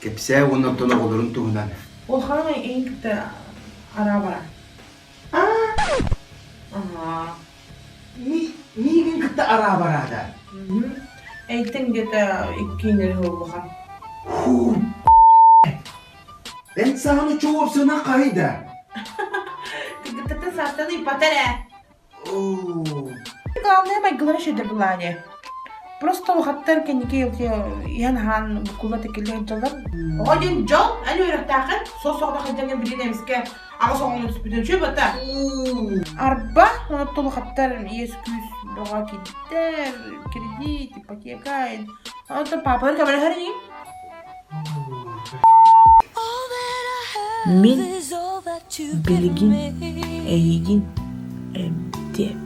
Кэпсээ уонна оттон оҕолорун туһунан. Улахан эйигин кытта араа-бара. Аhaa. Миигин кытта араа-бараа да? Эйтэн где-то иккиэннэри улахан. Хуу, эн саҕаны чуопсана хайда? Кыргыттартан саастан ыйпата эрэ. Главное майгылара шедевр былаане. Просто улахаттар кэнники иһэн-аһаан буккулла тикиллэ сылдьаллар. Оҕо диэн дьол, эн үөрэхтээххин, суос-соҕотох сылдьаҥҥын билин эмискэ аҕыс оҕоҥун түспүтүн үчүгэй бата. Арба, онон улахаттар иэс-күүс бөҕө киирдэр, кредит, ипотека, онтон паапалар көмөлөһөр инигин. Мин билигин эйигин эмтиэм.